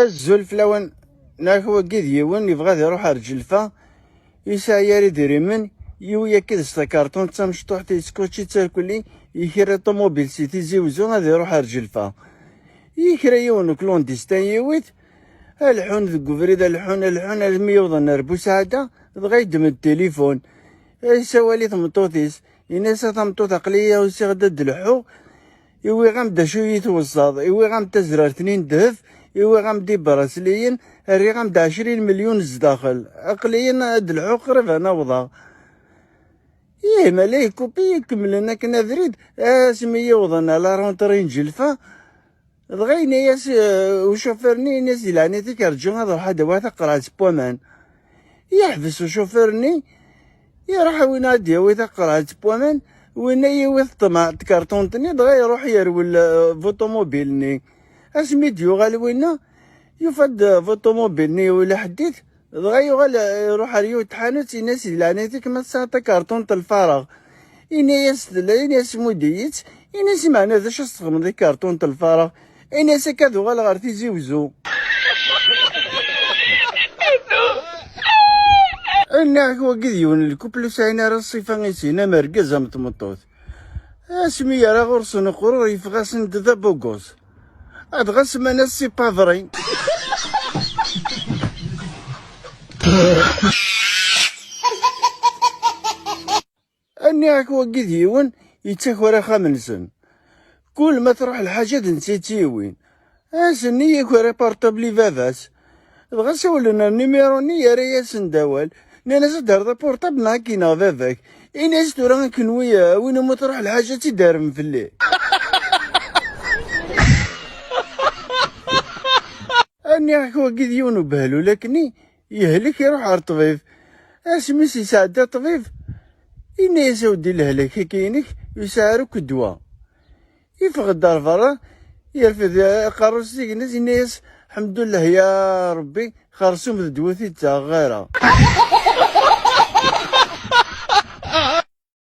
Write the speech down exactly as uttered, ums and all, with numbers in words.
Azul fell-awen. Nak wagi d yiwen yebɣa ad iruḥ ar Ǧelfa, yesɛa yar idrimen, yiwi akka d takarṭunt d tamecṭuḥt, yeskučči d tarkuli, yekra ṭumubil si Tizi Uzzu ad iruḥ ar Ǧelfa. Yekra yiwen n uklondistin yiwi-t, a leḥḥun deg ubrid, a leḥḥun, a leḥḥun, almi yewḍen ar Busɛada, dɣa yeddem-d tilifun. Yessawal i tmeṭṭut-is, yenna-as: "A tameṭṭut, aql-iyi usiɣ-d ad d-leḥḥuɣ, iwiɣ-am-d acu i tweṣṣaḍ, iwiɣ-am-d tazrart-nni n ddheb, iwiɣ-am-d ibrasliyen, rriɣ-am-d ɛecrin milyun zdaxel, aql-iyi ad d-leḥḥuɣ qrib ad n-awḍeɣ." Ih, ma la yekupi, kemmlen akken abrid, asmi yewḍen à la rentrée n Ǧelfa, dɣa yenna-yas, eh, ucufur-nni, yenna-yas: "Di leɛnaya-k, rǧu ad ruḥ ad awiɣ taqerɛet n waman." Yeḥbes ucufur-nni, iruḥ winna ad d-yawi taqerɛet n waman, winna yiwi ṭṭmeɛ n tkarṭunt-nni, dɣa iruḥ yerwel, eh, buṭumubil-nni. Asmi d-yuɣal winna, yufa-d, eh, buṭumubil-nni yewwi leḥdid, dɣa yuɣal, eh, iruḥ ar yiwet n tḥanut, yenna-yas: "Di leɛnaya-k, ma tesɛiḍ takarṭunt n lfareɣ." Ini-as tella, ini-as: "Mud-iyi-tt." Ini-as: "Meɛna d acu ad s-txedmeḍ i karṭunt n lfareɣ?" Ini-as: "Akka ad uɣaleɣ ɣer Tizi Uzzu." Nniɣ-ak, wagi d yiwen n lkupl ur sɛin ara ṣṣifa i sin, am argaz am tmeṭṭut. Asmi yerra ɣur-sen uqrur, yeffeɣ-asen-d d abugus. Ad ɣas semman-as: "C'est pas vrai." Nniɣ-ak, wagi d yiwen yettaker axxam-nsen. Kul ma truḥ lḥaǧa d netta i tt-yiwin. Ass-nni yaker aportabl i baba-s. Dɣa sawlen ar nimiru-nni, yerra-yasen-d awal. Nnan-as: "Ad d-terreḍ aportabl neɣ ad k-ineɣ baba-k?" Ini-as: "Tura a kenwi, a win umi truḥ lḥaǧa ad tt-id-terrem fell-i." Nniɣ-ak, wagi d yiwen ubehlul akkenni, yehlek, iruḥ ɣer ṭṭbib. Asmi s-yesɛedda ṭṭbib, yenna-yas: "A weddi, lehlak-agi-inek ur yesɛi ara akk ddwa." Yeffeɣ-d ar berra, yerfed aqerru-s s igenni-s, yenna-yas: "Ḥemdullah ya Rebbi, xersum d ddwa ur t-id-ttaɣeɣ ara."